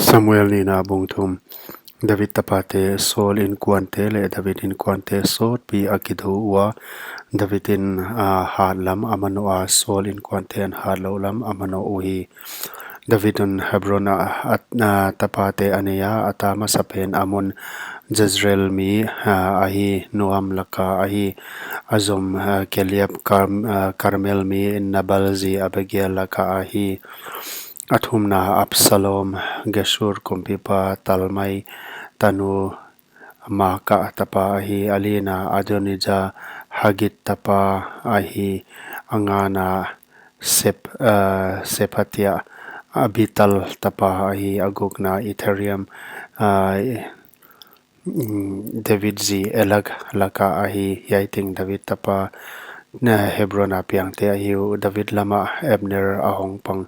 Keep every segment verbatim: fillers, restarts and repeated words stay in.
Samuel nihna bung thum. David tapate Saul inkuante leh David inkuante sawtpi a kidou ua, David in, a, hatlam a manoh a, Saul inkuante'n hatlouh lam a manoh uhi. David in Hebron a, a, a tapate a nei a, a ta masapen a mun Jezreel mi, a, ahi, Noam laka ahi, a zom, a, Gilead Kar-, a, Karmel mi Nabal zi Abigail laka ahi. A thumna Absalom, Geshur kumpipa Talmai tanu Maaka tapa ahi. A lina Adonija, Haggit tapa ahi. A ngana Sep-, a, Sephatia, Abital tapa ahi. A gukna Ithream, a, mm, David zi Elag laka ahi. Hiai teng David tapa, na, Hebron a piangte ahi uh. David lama Abner a hong pang.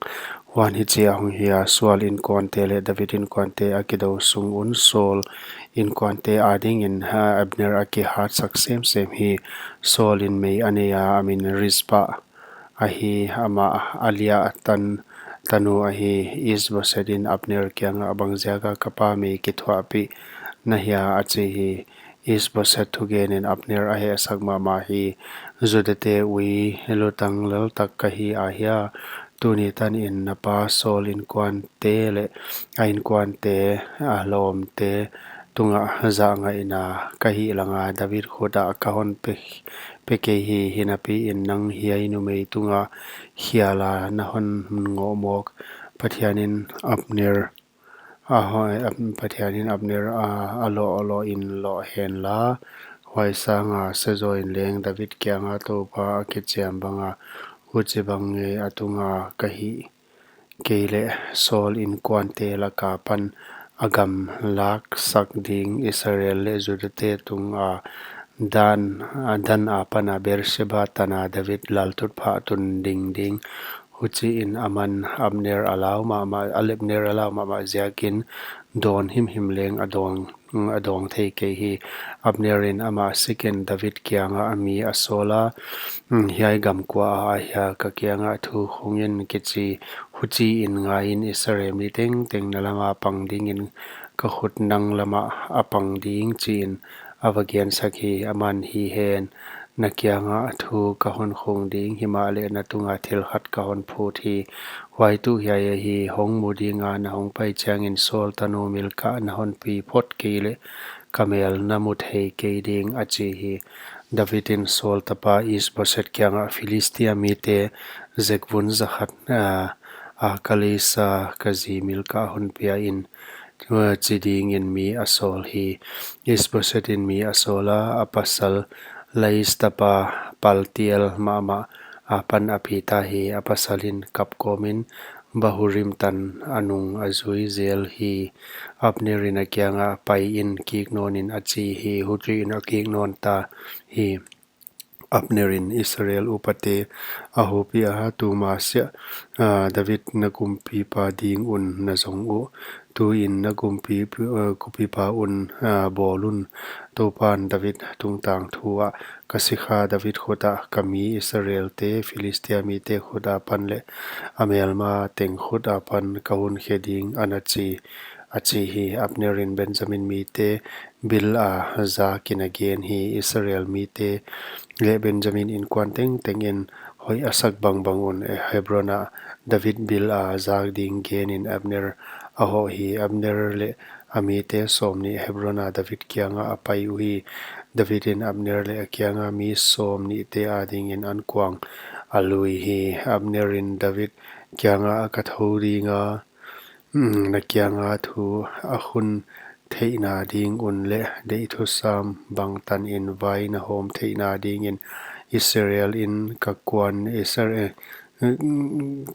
Huan hichi a hong hi a, Saul inkuante leh David inkuante a kidou sung un Saul inkuante adingin, a, Abner a kihatsak semsem hi. Saul in mei a nei a, a min Rizpa ahi, amah a lia tan, tanu ahi. Ishboset in Abner kianga, bangziaka ka pa mei kithuahpih na hia, a chi hi. Ishboset thugen in Abner a hehsak mahmah hi. Judate ui lutang laltak ka hi ahia? Tuni tanin na pa Saul inkuante leh a inkuante, a lawmte tunga zahngaihna ka hih langa David khuta ka hon pe, pe kei hi. Hinapiin nang hiai numei tunga hiala na hon ngoh mawk. Pathianin Abner a hoi, Ab-, Pathianin Abner a, a loh, loh in loh henla, huai sanga sezaw in leng David kianga Toupa a kichiam banga, huchibang ngei a tunga ka hih kei leh Saul inkuante laka pan a gam laksak ding Israel leh Judate tunga Dan, a, Dan apana Beersheba tana David laltutphah tun ding ding. Huchiin aman Abner a lau mahmah, Abner a lau mahmah ziakin dawn himhim leng a dawng, a dawng thei kei hi. Abner in amah sikin David kianga a mi a sawl a, mm, hiai gam kua a ahia ka kianga thu khungin kichi, huchiin ngaiin Israel mi tengteng na lama pang dingin ka khut nang lama a pang ding chiin a va gensak hi. Aman hi hen, na kianga thu ka hon khung ding, himahleh na tunga thil khat ka hon phut hi. Huai tuh hiai ahi, hong mu dinga na hong pai chiangin Saul tanu Milka na hon pi phot kei leh ka mel na mu thei kei ding, a chi hi. David in Saul tapa Ishboset kianga Philistia mite zekvun zakhat, a, a ka leisa ka zi Milka hon pia in, chi dingin mi a sawl hi. Ishboset in mi a sawl a, a pasal Lais tapa Paltiel mahmah apan a pi ta hi. A pasal in kap kawmin Bahurim tan a nung a zui zel hi. Abner in a kianga pai in kik nawn in a chi hi. Huchiin a kik nawn ta hi. Abner in Israel upate a houpiha, tuma siah, a, David na kumpipa ding un na zong uh. Tuin na kumpi, a, kumpipa un, a, bawl un. Toupan David tungtang thu ah, ka sikha David khuta ka mi Israelte Philistia mite khuta pan leh a melma teng khuta pan ka hun khe ding, ana chi, a chi hi. Abner in Benjamin mite bil a zakin a gen hi. Israel mite leh Benjamin inkuan tengteng in hoih a sak bangbang un, e, Hebron a David bil a zak ding genin Abner a hoh hi. Abner leh a mite sawmnih Hebron a David kianga a pai uhi. David in Abner leh a kianga mi sawmnihte adingin ankuang a lui hi. Abner in David kianga, ka thou dinga, mm, na kianga thu a khun theihna ding un leh deihthusam bangtan in vai na hawm theihna dingin Israel in ka kuan, Israel, mm,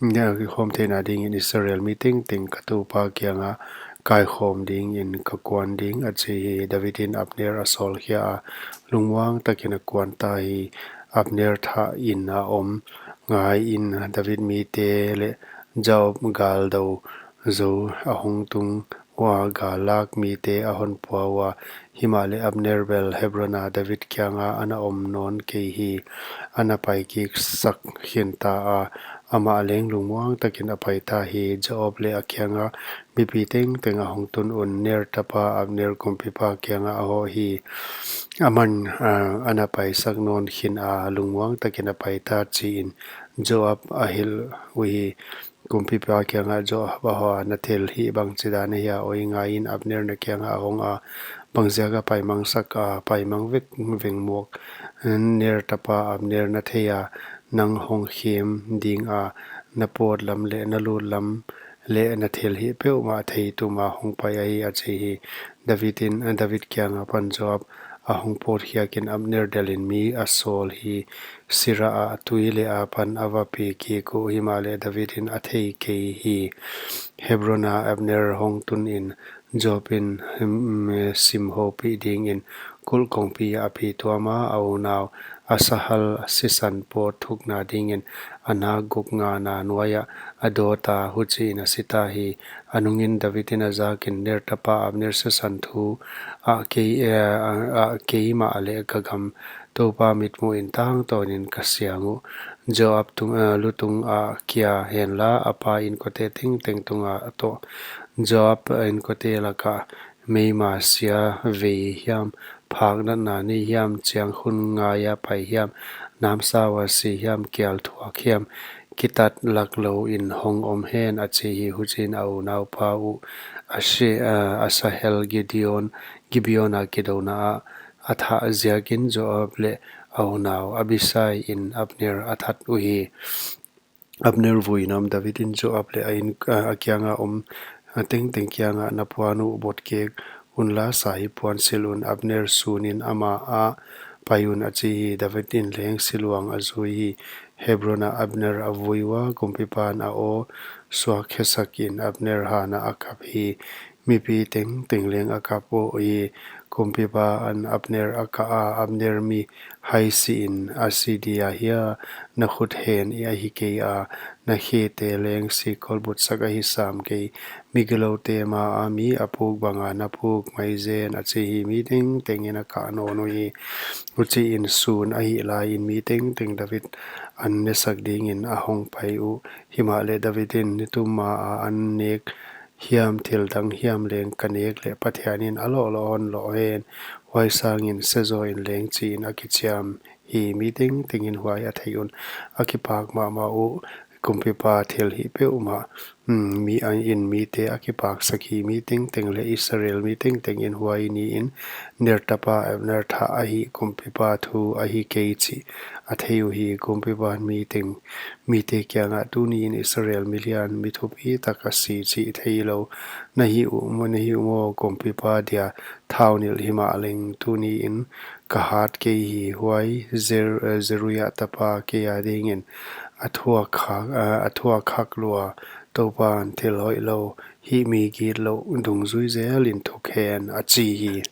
na hawm theihna dingin Israel mi tengteng ka Toupa kianga kaikhawm dingin ka kuan ding, a chi hi. David in Abner a sawlkhia a, lungmuang takin a kuan ta hi. Abner thah in a om ngaiin David mite leh Joab galdou zou a hong tung ua, gallak mite a hon pua ua. Himahleh Abner bel Hebron a David kianga ana om nawn kei hi. Ana pai kik sak khin ta a, amah leng lungmuang takin a pai ta hi. Joab leh a kianga mipi tengteng a hong tun un, Ner tapa Abner kumpipa kiangah a hoh hi. Aman, ah, ana paisak nawn khin a, lungmuang takin a pai ta, chiin Joab a hilh uhi. Kumpipa kiangah Joab a hoh a, na thilhih bangchidan ahia? Oi, ngaiin, Abner na kiangah a hong a, bangziaka paimangsak a, paimang vek vengmawk? Ner tapa Abner na thei a, nang hong khem dinga na pawt lam leh na lut lam leh na thilhih peuhmah thei tuma hong pai ahi, a chi hi. David in, David kianga pan Joab a hong pawt khiakin Abner delin mi a sawl hi. Sira ah tui leh apan a va pe kik uh, himahleh David in a thei kei hi. Hebron a Abner hong tunin Joab in, hmm, sim houpih dingin kulh kongpi a pi tuama, a unau Asahel sisan pawt thukna dingin a nak guk ngana nuaiah a dawt a, huchiin a si ta hi. A nungin David in a zakin, Ner tapa Abner sisan thu ah kei, eh, ah, ah, keimah leh ka gam Toupa mitmuhin tangtawnin ka siang uh. Joab tung, eh, lutung ah kia henla, a pa inkote tengteng tunga toh Joab inkote laka meima sia vei hiam, phak natna nei hiam, chiang hun ngaia pai hiam, namsau a si hiam, kial thuak hiam, kitat laklou in hong om hen, a chi hi. Huchiin a unaupa uh Ashe-, ah, Asahel Gideon, Gibeon a kidouna ah a thah ziakin Joab leh a unau Abisai in Abner a that uhi. Abner vui nam. David in Joab leh a in, a, a kianga om, a tengteng kiangah, na puan uh bot kek unla, sa hi puan sil un, Abner sunin amah ah pai un, a chi hi. David in leng siluang a zui hi. Hebron ah Abner a vui ua, kumpipan a aw suak khesakin Abner hanah a kap hi. Mipi tengteng leng a kap uhi. Kumpipan Abner a kah a, Abner mi hai sihin a si dia hia? Na khut hen i ahi kei a, na khete leng sikol butsak ahi sam kei. Migiloute maa mi a puk banga na puk mai zen, a chi hi. Mi tengtengin a kah nawn uhi. Huchiin sun ahih laiin mi tengteng David an nesak dingin a hong pai uh. Himahleh David in, nitum maa an nek hiam, thil dang hiam leng ka nek leh Pathian in a loh loh hon loh hen, huai sangin sezaw in leng, chiin a kichiam hi. Mi tengtengin huai a theih un a kipak mahmah uh. Kumpipa thilhih peuhmah, mm, mi a in mite a kipaksak hi. Mi tengteng leh Israel mi tengtengin huai niin Ner tapa Abner thah ahih kumpipa thu ahi kei chih a thei uhi. Kumpipan mi teng, mite kiangah, tuniin Israel milian mi thupitak a si chih theilou na hi uh maw, na hi uh maw? Kumpipa dia thau nilh himahleng tuniin ka hat kei hi. Huai Zer-, eh, Zeruia tapa kei a dingin a thuak khak, eh, a thuak khak lua. Toupan thil hoihlou, hih mi gitlouh dungzui zelin thuk hen, a chi hi.